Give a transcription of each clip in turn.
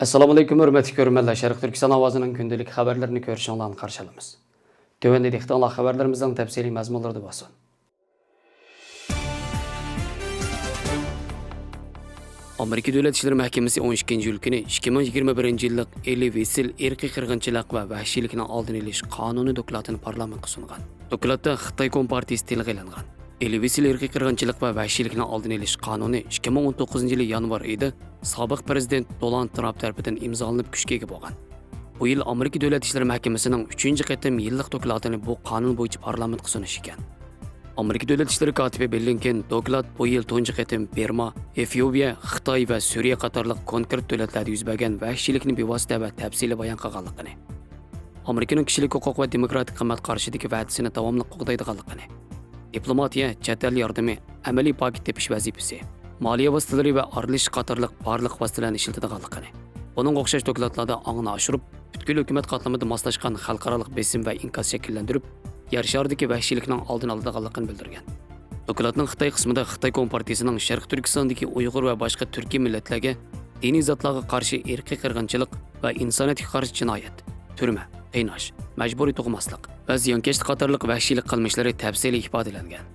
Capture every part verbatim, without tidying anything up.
ئەسسالامۇئەلەيكۇم، ھۆرمەتلىك كۆرۈرمەنلەر. شەرقىي تۈركىستان ئاۋازىنىڭ كۈندىلىك خەۋەرلىرىنى كۆرۈشۈڭلارنى قارشى ئالىمىز. تۆۋەندە دىققىتىڭلار خەۋەرلىرىمىزنىڭ تەپسىلىي مەزمۇنلىرىدا بولسۇن. ئامېرىكا دۆلەت ئىشلىرى مەھكىمىسى ئون ئىككىنچى ئىيۇل كۈنى ئىككى مىڭ يىگىرمە بىرىنچى يىللىق ئېلى ۋېسسېل ئىرقىي قىرغىنچىلىق ۋە ۋەھشىيلىكنىڭ ئالدىنى ئېلىش قانۇنى دوكلاتىنى پارلامېنتقا سۇنغان. دوكلاتتا خىتاي كومپارتىيىسى تىلغا ئېلىنغان. ئېلى ۋېسسېل ئىرقىي قىرغىنچىلىق ۋە ۋەھشىيلىكنىڭ ئالدىنى ئېلىش قانۇنى ئىككى مىڭ ئون توققۇزىنچى يىلى يانۋار ئېيىدا سابىق پىرېزىدېنت دونالد ترامپ تەرىپىدىن ئىمزالىنىپ كۈچكە ئىگە بولغان. بۇ يىل ئامېرىكا دۆلەت ئىشلىرى مەھكىمىسىنىڭ ئۈچىنچى قېتىم يىللىق دوكلاتىنى بۇ قانۇن بويىچە پارلامېنتقا سۇنۇشى ئىكەن. ئامېرىكا دۆلەت ئىشلىرى كاتىپى بىللىنكېن دوكلات بۇ يىل تۇنجى قېتىم بىرما، ئېفىئوپىيە، خىتاي ۋە سۈرىيە قاتارلىق كونكرېت دۆلەتلەردە يۈز بەرگەن ۋەھشىيلىكنى بىۋاسىتە ۋە تەپسىلىي بايان قىلغانلىقىنى، ئامېرىكىنىڭ كىشىلىك ھوقۇق ۋە دېموكراتىك قىممەت قارىشىدىكى ۋەدىسىنى داۋاملىق قوغدايدىغانلىقىنى، دىپلوماتىيە، چەت ئەل ياردىمى، ئەمەلىي پاكىت تېپىش ۋەزىپىسى، مالىيە ۋاسىتىلىرى ۋە ئارىلىشىش قاتارلىق بارلىق ۋاسىتىلەرنى ئىشلىتىدىغانلىقىنى، بۇنىڭغا ئوخشاش دوكلاتلاردا ئاڭنى ئاشۇرۇپ، پۈتكۈل ھۆكۈمەت قاتلىمىدا ماسلاشقان خەلقئارالىق بېسىم ۋە ئىنكاس شەكىللەندۈرۈپ، يەر شارىدىكى ۋەھشىيلىكنىڭ ئالدىنى ئالىدىغانلىقىنى بىلدۈرگەن. دوكلاتنىڭ خىتاي قىسمىدا خىتاي كومپارتىيىسىنىڭ شەرقىي تۈركىستاندىكى ئۇيغۇر ۋە باشقا تۈركىي مىللەتلەرگە دىنىي زاتلارغا قارشى ئىرقىي قىرغىنچىلىق ۋە ئىنسانىيەتكە قارشى جىنايەت، تۈرمە، قىيناش، مەجبۇرىي تۇغماسلىق ۋە زىيانكەشلىك قاتارلىق ۋەھشىيلىك قىلمىشلىرى تەپسىلىي ئىپادىلەنگەن.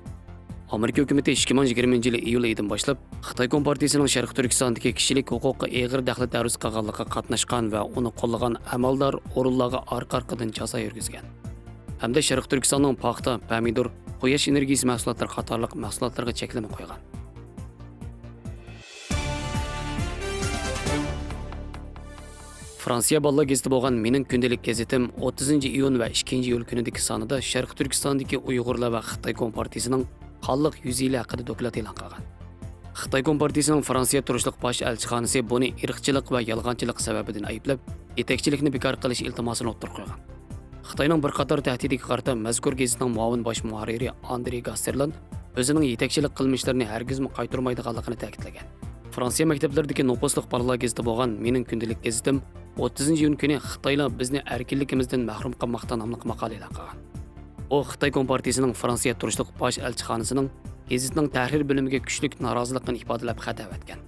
ئامېرىكا ھۆكۈمىتى ئىككى مىڭ يىگىرمىنچى يىلى ئىيۇل ئېيىدىن باشلاپ خىتاي كومپارتىيىسىنىڭ شەرقىي تۈركىستاندىكى كىشىلىك ھوقۇققا ئېغىر دەخلى تەرۇز قىلغانلىقىغا قاتناشقان ۋە ئۇنى قوللىغان ئەمەلدار ئورۇنلارغا ئارقا-ئارقىدىن جازا يۈرگۈزگەن. ھەمدە شەرقىي تۈركىستاننىڭ پاختا، پەمىدۇر، قۇياش ئېنېرگىيىسى مەھسۇلاتلىرى قاتارلىق مەھسۇلاتلىرىغا چەكلىمە قويغان. فرانسىيە بالىلار گېزىتى بولغان مېنىڭ كۈندىلىك گېزىتىم ئوتتۇزىنچى ئىيۇن ۋە ئىككىنچى ئىيۇل كۈنىدىكى سانىدا شەرقىي تۈركىستاندىكى ئۇيغۇرلار ۋە خىتاي كومپارتىيىسىنىڭ قانلىق يۈز يىلى ھەققىدە دوكلات ئېلان قىلغان. خىتاي كومپارتىيىسىنىڭ فرانسىيە تۇرۇشلۇق باش ئەلچىخانىسى بۇنى ئىرقچىلىق ۋە يالغانچىلىق سەۋەبىدىن ئەيىبلەپ، يېتەكچىلىكنى بىكار قىلىش ئىلتىماسىنى ئوتتۇرىغا قويغان. خىتاينىڭ بىر قاتار تەھدىتىگە قارىتا مەزكۇر گېزىتنىڭ مۇئاۋىن باش مۇھەررىرى ئاندرې گاسسېرلان ئۆزىنىڭ يېتەكچىلىك قىلمىشلىرىنى ھەرگىزمۇ قايتۇرمايدىغانلىقىنى تەكىتلىگەن. فرانسىيە مەكتەپلىرىدىكى نوپۇسلۇق بالىلار گېزىتى بولغان مېنىڭ كۈندىلىك گېزىتىم ئوتتۇزىنچى ئىيۇن كۈنى خىتايلار بىزنى ئەركىنلىكىمىزدىن مەھرۇم قىلماقتا ناملىق ماقالە ئېلان قىلغان. ئۇ خىتاي كومپارتىيىسىنىڭ فرانسىيە تۇرۇشلۇق باش ئەلچىخانىسىنىڭ گېزىتنىڭ تەھرىر بۆلۈمىگە كۈچلۈك نارازىلىقىنى ئىپادىلەپ خەت ئەۋەتكەن.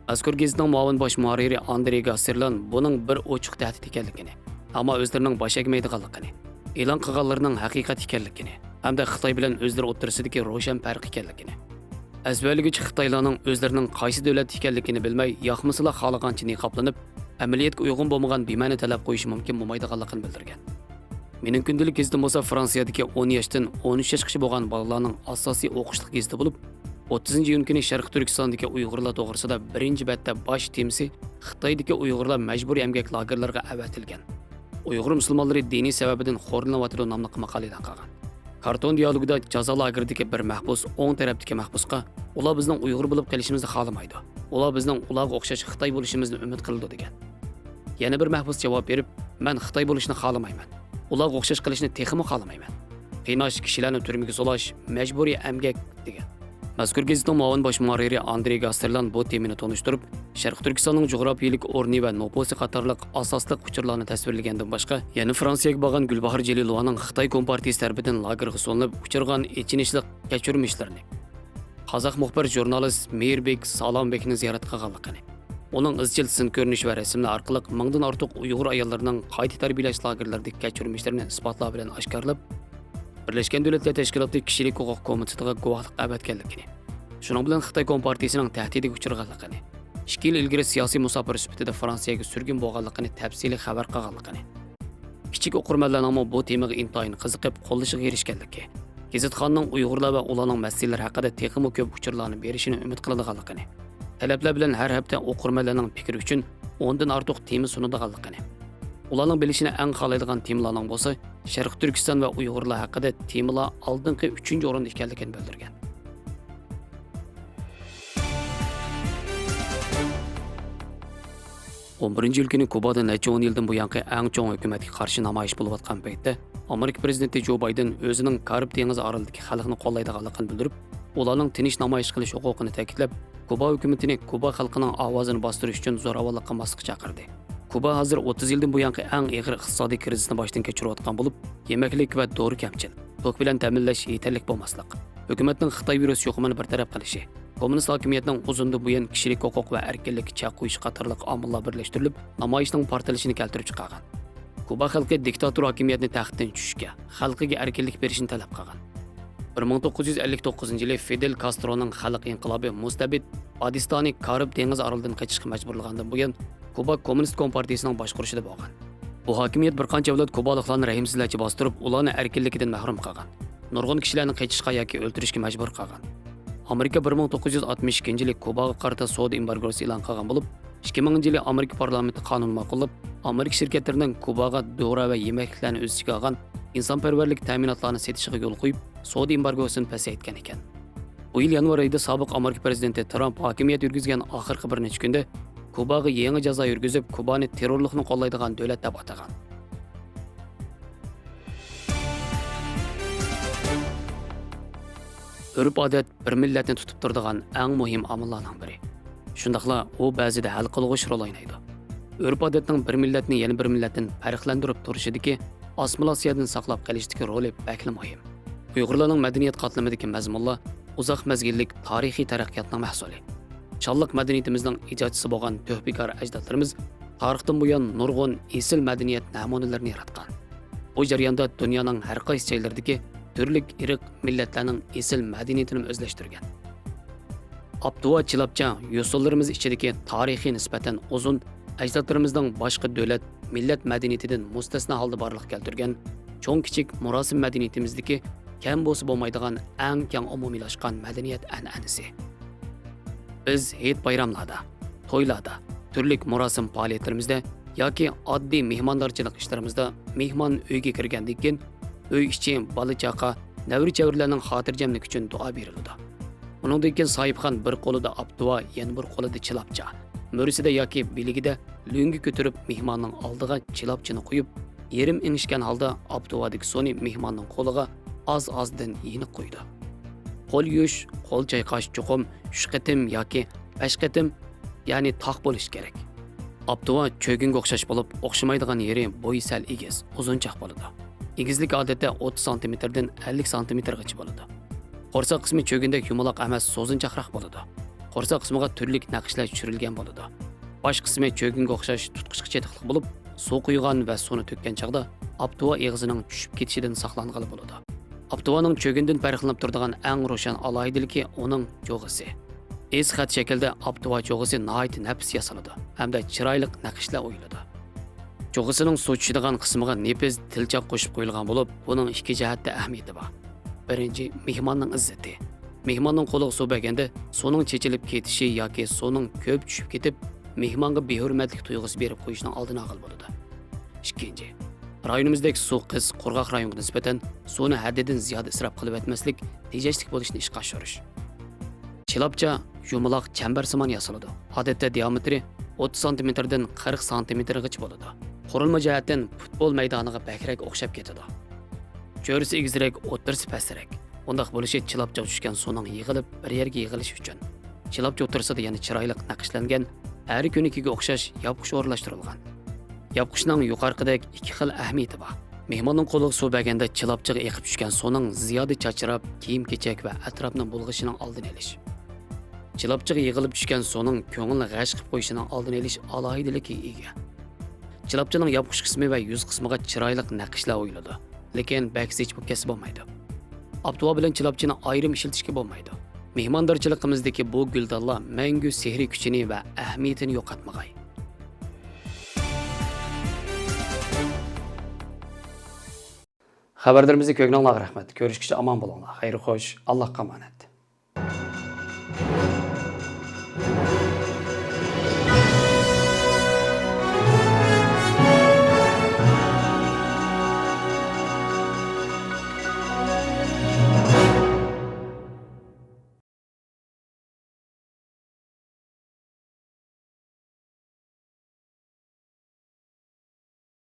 مەزكۇر گېزىتنىڭ مۇئاۋىن باش مۇھەررىرى ئاندرې گاسسېرلان بۇنىڭ بىر ئوچۇق تەھدىت ئىكەنلىكىنى، ئەمما ئۆزلىرىنىڭ باش ئەگمەيدىغانلىقىنى، ئېلان قىلغانلىرىنىڭ ھەقىقەت ئىكەنلىكىنى ھەمدە خىتاي بىلەن ئۆزلىرى ئوتتۇرىسىدىكى روشەن پەرق ئىكەنلىكىنى، ئەزبەرلىگۈچى خىتايلارنىڭ ئۆزلىرىنىڭ قايسى دۆلەتتە ئىكەنلىكىنى بىلمەي، ياقمىسىلا خالىغانچە نىقابلىنىپ، ئەمەلىيەتكە ئۇيغۇن بولمىغان بىمەنە تەلەپ قويۇشى مۇمكىن بولمايدىغانلىقىنى بىلدۈرگەن. مېنىڭ كۈندىلىك گېزىتىم بولسا فرانسىيەدىكى ئون ياشتىن ئون ئۈچ ياشقىچە بولغان بالىلارنىڭ ئاساسىي ئوقۇشلۇق گېزىتى بولۇپ، ئوتتۇزىنچى ئىيۇن كۈنى شەرقىي تۈركىستاندىكى ئۇيغۇرلار توغرىسىدا بىرىنچى بەتتە باش تېمىسى خىتايدىكى ئۇيغۇرلار مەجبۇرىي ئەمگەك لاگېرلىرىغا ئەۋەتىلگەن، ئۇيغۇر مۇسۇلمانلىرى دىنىي سەۋەبىدىن خورلىنىۋاتىدۇ ناملىق ماقالە ئېلان قىلغان. كارتون دىيالوگىدا جازا لاگېرىدىكى بىر مەھبۇس ئوڭ تەرەپتىكى مەھبۇسقا، ئۇلار بىزنىڭ ئۇيغۇر بولۇپ قېلىشىمىزنى خالىمايدۇ. ئۇلار بىزنىڭ ئۇلارغا ئوخشاش خىتاي بولۇشىمىزنى ئۈمىد قىلىدۇ، دېگەن. يەنە بىر مەھبۇس جاۋاب بېرىپ، مەن خىتاي بولۇشنى خالىمايمەن. ئۇلارغا ئوخشاش قىلىشنى تېخىمۇ خالىمايمەن. قىيناش، كىشىلەرنى تۈرمىگە سولاش، مەجبۇرىي ئەمگەك، دېگەن. مەزكۇر گېزىتنىڭ مۇئاۋىن باش مۇھەررىرى ئاندرې گاسسېرلان بۇ تېمىنى تونۇشتۇرۇپ، شەرقىي تۈركىستاننىڭ جۇغراپىيىلىك ئورنى ۋە نوپۇسى قاتارلىق ئاساسلىق ئۇچۇرلارنى تەسۋىرلىگەندىن باشقا، يەنە فرانسىيەگە بارغان گۈلباھار جېلىلوۋانىڭ خىتاي كومپارتىيىسى تەرىپىدىن لاگېرغا سولىنىپ ئۇچرىغان ئېچىنىشلىق كەچۈرمىشلىرىنى، قازاق مۇخبىر ژۇرنالىست مېيىربېك سالامبېكنى زىيارەت قىلغانلىقىنى، ئۇنىڭ ئىزچىل سىن كۆرۈنۈش ۋە رەسىملەر ئارقىلىق مىڭدىن ئارتۇق ئۇيغۇر ئاياللىرىنىڭ قايتا تەربىيەلەش لاگېرلىرىدىكى كەچۈرمىشلىرىنى ئىسپاتلار بىلەن ئاشكارىلاپ، بىرلەشكەن دۆلەتلەر تەشكىلاتى كىشىلىك ھوقۇق كومىتېتىغا گۇۋاھلىق ئەۋەتكەنلىكىنى، شۇنىڭ بىلەن خىتاي كومپارتىيىسىنىڭ تەھدىتىگە ئۇچرىغانلىقىنى، ئىككى يىل ئىلگىرى سىياسىي مۇساپىر سۈپىتىدە فرانسىيەگە سۈرگۈن بولغانلىقىنى تەپسىلىي خەۋەر قىلغانلىقىنى، كىچىك ئوقۇرمەنلەرنىڭمۇ بۇ تېمىغا ئىنتايىن قىزىقىپ، قوللىشىغا ئېرىشكەنلىكى، گېزىتخانىنىڭ ئۇيغۇرلار ۋە ئۇلارنىڭ مەسىلىلىرى ھەققىدە تېخىمۇ كۆپ ئۇچۇرلارنى بېرىشىنى ئۈمىد قىلىدىغانلىقىنى، تەلەپلەر بىلەن ھەر ھەپتە ئوقۇرمەنلەرنىڭ پىكرى ئۈچۈن ئوندىن ئارتۇق تېما سۇنىدىغانلىقىنى، ئۇلارنىڭ بىلىشىنى ئەڭ خالايدىغان تېمىلارنىڭ بولسا شەرقىي تۈركىستان ۋە ئۇيغۇرلار ھەققىدە تېمىلار ئالدىنقى ئۈچىنچى ئورۇندا ئىكەنلىكىنى بىلدۈرگەن. ئون بىرىنچى ئىيۇل كۈنى كۇبادا نەچچە ئون يىلدىن بۇيانقى ئەڭ چوڭ ھۆكۈمەتكە قارشى نامايىش بولۇۋاتقان پەيتتە، ئامېرىكا پىرېزىدېنتى جو بايدېن ئۆزىنىڭ كارىب دېڭىزى ئارىلىدىكى خەلقنى قوللايدىغانلىقىنى بىلدۈرۈپ، ئۇلارنىڭ تىنچ نامايىش قىلىش ھوقۇقىنى تەكىتلەپ، كۇبا ھۆكۈمىتىنى كۇبا خەلقىنىڭ ئاۋازىنى باستۇرۇش ئۈچۈن زوراۋانلىق قىلماسلىققا چاقىردى. كۇبا ھازىر ئوتتۇز يىلدىن بۇيانقى ئەڭ ئېغىر ئىقتىسادىي كىرىزىسنى باشتىن كەچۈرۈۋاتقان بولۇپ، يېمەكلىك ۋە دورا كەمچىل، توك بىلەن تەمىنلەش يېتەرلىك بولماسلىق، ھۆكۈمەتنىڭ خىتاي ۋىرۇس يۇقۇمىنى بىر تەرەپ قىلىشى، كوممۇنىست ھاكىمىيەتنىڭ ئۇزۇندىن بۇيان كىشىلىك ھوقۇق ۋە ئەركىنلىككە چەك قويۇشى قاتارلىق ئامىللار بىرلەشتۈرۈلۈپ، نامايىشنىڭ پارتلىشىنى كەلتۈرۈپ چىقارغان. كۇبا خەلقى دىكتاتور ھاكىمىيەتنى تەختتىن چۈشۈشكە، خەلقىگە ئەركىنلىك بېرىشنى تەلەپ قىلغان. بىر مىڭ توققۇز يۈز ئەللىك توققۇزىنچى يىلى فىدېل كاسترونىڭ خەلق ئىنقىلابى مۇستەبىت بادىستانى كارىب دېڭىزى ئارىلىدىن قېچىشقا مەجبۇرلىغاندىن بۇيان، كۇبا كوممۇنىست كومپارتىيىسىنىڭ باشقۇرۇشىدا بولغان. بۇ ھاكىمىيەت بىر قانچە ئەۋلاد كۇبالىقلارنى رەھىمسىزلەرچە باستۇرۇپ، ئۇلارنى ئەركىنلىكىدىن مەھرۇم قىلغان. نۇرغۇن كىشىلەرنى قېچىشقا ياكى ئۆلتۈرۈشكە مەجبۇر قىلغان. ئامېرىكا بىر مىڭ توققۇز يۈز ئاتمىش ئىككىنچى يىلى كۇباغا قارىتا سودا ئېمبارگوسى ئېلان قىلغان بولۇپ، ئىككى مىڭىنچى يىلى ئامېرىكا پارلامېنتى قانۇن ماقۇللاپ، ئامېرىكا شىركەتلىرىنىڭ كۇباغا دورا ۋە يېمەكلىكلەرنى ئۆز ئىچىگە ئالغان ئىنسانپەرۋەرلىك تەمىناتلارنى سېتىشىغا يول قويۇپ، سودا ئېمبارگوسىنى پەسەيتكەن ئىكەن. بۇ يىل يانۋار ئايىدا سابىق ئامېرىكا پىرېزىدېنتى ترامپ ھاكىمىيەت يۈرگۈزگەن ئاخىرقى بىر نەچچە كۈندە كۇباغا يېڭى جازا يۈرگۈزۈپ، كۇبانى تېررورلۇقنى قوللايدىغان دۆلەت دەپ ئاتىغان. ئۆرپ-ئادەت بىر مىللەتنى تۇتۇپ تۇرىدىغان ئەڭ مۇھىم ئامىللارنىڭ بىرى. شۇنداقلا ئۇ بەزىدە ھەل قىلغۇچ رول ئوينايدۇ. ئۆرپ-ئادەتنىڭ بىر مىللەتنى يەنە بىر مىللەتتىن پەرقلەندۈرۈپ تۇرۇشىدىكى، ئاسسىمىلياتسىيەدىن ساقلاپ قېلىشتىكى رولى بەكلا مۇھىم. ئۇيغۇرلارنىڭ مەدەنىيەت قاتلىمىدىكى مەزمۇنلار ئۇزاق مەزگىللىك تارىخىي تەرەققىياتنىڭ مەھسۇلى. شانلىق مەدەنىيىتىمىزنىڭ ئىجادچىسى بولغان تۆھپىكار ئەجدادلىرىمىز تارىختىن بۇيان نۇرغۇن ئېسىل مەدەنىيەت نەمۇنىلىرىنى ياراتقان. بۇ جەرياندا دۇنيانىڭ ھەر قايسى جايلىرىدىكى تۈرلۈك ئىرق، مىللەتلەرنىڭ ئېسىل مەدەنىيىتىنىمۇ ئۆزلەشتۈرگەن. ئاپتۇۋا، چىلاپچا يوسۇنلىرىمىز ئىچىدىكى تارىخى نىسبەتەن ئۇزۇن، ئەجدادلىرىمىزنىڭ باشقا دۆلەت، مىللەت مەدەنىيىتىدىن مۇستەسنا ھالدا بارلىققا كەلتۈرگەن چوڭ-كىچىك مۇراسىم مەدەنىيىتىمىزدىكى كەم بولسا بولمايدىغان ئەڭ كەڭ ئومۇمىيلاشقان مەدەنىيەت ئەنئەنىسى. بىز ھېيت-بايراملاردا، تويلاردا، تۈرلۈك مۇراسىم پائالىيەتلىرىمىزدە ياكى ئاددىي مېھماندارچىلىق ئىشلىرىمىزدا مېھمان ئۆيگە كىرگەندىن كېيىن، ئۆي ئىچى، بالا-چاقا، نەۋرە-چەۋرىلەرنىڭ خاتىرجەملىكى ئۈچۈن دۇئا بېرىلىدۇ. ئۇنىڭدىن كېيىن ساھىبخان بىر قولىدا ئاپتۇۋا، يەنە بىر قولىدا چىلاپچا، مۈرىسىدە ياكى بىلىكىدە لۆڭگە كۆتۈرۈپ، مېھماننىڭ ئالدىغا چىلاپچىنى قويۇپ، يېرىم ئېڭىشكەن ھالدا ئاپتۇۋادىكى سۇنى مېھماننىڭ قولىغا ئاز-ئازدىن يېنىك قۇيىدۇ. قول يۇيۇش، قول چايقاش چوقۇم ئۈچ قېتىم ياكى بەش قېتىم، يەنى تاق بولۇشى كېرەك. ئاپتۇۋا چۆگۈنگە ئوخشاش بولۇپ، ئوخشىمايدىغان يېرى بويى سەل ئېگىز، ئۇزۇنچاق بولىدۇ. ئېگىزلىكى ئادەتتە ئوتتۇز سانتىمېتىردىن ئەللىك سانتىمېتىرغىچە بولىدۇ. قورساق قىسمى چۆگۈندەك يۇمىلاق ئەمەس، سوزۇنچاقراق بولىدۇ. قورساق قىسمىغا تۈرلۈك نەقىشلەر چۈشۈرۈلگەن بولىدۇ. باش قىسمى چۆگۈنگە ئوخشاش تۇتقۇچقا چېتىقلىق بولۇپ، سۇ قۇيغان ۋە سۇنى تۆككەن چاغدا ئاپتۇۋا ئېغىزىنىڭ چۈشۈپ كېتىشىدىن ساقلانغىلى بولىدۇ. ئاپتۇۋانىڭ چۆگۈندىن پەرقلىنىپ تۇرىدىغان ئەڭ روشەن ئالاھىدىلىكى ئۇنىڭ جوغىسى. ئېس خەت شەكلىدە ئاپتۇۋا جوغىسى ناھايىتى نەپىس ياسىلىدۇ ھەمدە چىرايلىق نەقىشلەر ئويۇلىدۇ. جوغىسىنىڭ سۇ چۈشىدىغان قىسمىغا نېپىز تىلچاق قوشۇپ قويۇلغان بولۇپ، بۇنىڭ ئىككى جەھەتتە ئەھمىيىتى بار. بىرىنچى، مېھماننىڭ ئىززىتى. مېھماننىڭ قولىغا سۇ بەرگەندە، سۇنىڭ چېچىلىپ كېتىشى ياكى سۇنىڭ كۆپ چۈشۈپ كېتىپ، مېھمانغا بىھۆرمەتلىك تۇيغۇسى بېرىپ قويۇشنىڭ ئالدىنى ئالغىلى بولىدۇ. ئىككىنچى، رايونىمىزدەك سۇ قىس، قۇرغاق رايونغا نىسبەتەن سۇنى ھەددىدىن زىيادە ئىسراپ قىلىۋەتمەسلىك، تېجەشلىك بولۇشنى ئىشقا ئاشۇرۇش. چىلاپچا يۇمىلاق چەمبەرسىمان ياسىلىدۇ. ئادەتتە دىئامېتىرى ئوتتۇز سانتىمېتىردىن قىرىق سانتىمېتىرغىچە بولىدۇ. قۇرۇلما جەھەتتىن پۇتبول مەيدانىغا بەكرەك ئوخشاپ كېتىدۇ. چۆرىسى ئېگىزرەك، ئوتتۇرىسى پەسرەك. بۇنداق بولۇشى چىلاپچىغا چۈشكەن سۇنىڭ يىغىلىپ، بىر يەرگە يىغىلىشى ئۈچۈن. چىلاپچا ئوتتۇرىسىدا يەنە چىرايلىق نەقىشلەنگەن، ھەر كۈنكىگە ئوخشاش ياپقۇچ ئورۇنلاشتۇرۇلغان. ياپقۇچنىڭ يۇقىرىقىدەك ئىككى خىل ئەھمىيىتى بار. مېھماننىڭ قولىغا سۇ بەرگەندە چىلاپچىغا ئېقىپ چۈشكەن سۇنىڭ زىيادە چاچراپ، كىيىم-كېچەك ۋە ئەتراپنى بۇلغىشىنىڭ ئالدىنى ئېلىش. چىلاپچىغا يىغىلىپ چۈشكەن سۇنىڭ كۆڭۈلنى غەش قىلىپ قويۇشىنىڭ ئالدىنى ئېلىش ئالاھىدىلىكىگە ئىگە. چىلاپچىنىڭ ياپقۇچ قىسمى ۋە يۈز قىسمىغا چىرايلىق نەقىشلەر ئويۇلىدۇ، لېكىن بەك زىچ بولۇپ كەتسە بولمايدۇ. ئاپتۇۋا بىلەن چىلاپچىنى ئايرىم ئىشلىتىشكە بولمايدۇ. مېھماندارچىلىقىمىزدىكى بۇ گۈلدانلار مەڭگۈ سېھرىي كۈچىنى ۋە ئەھمىيىتىنى يوقاتمىغاي. خەۋەرلىرىمىزنى كۆرگىنىڭلارغا رەھمەت. كۆرۈشكىچە ئامان بولۇڭلار. خەير خوش، ئاللاھقا ئامانەت.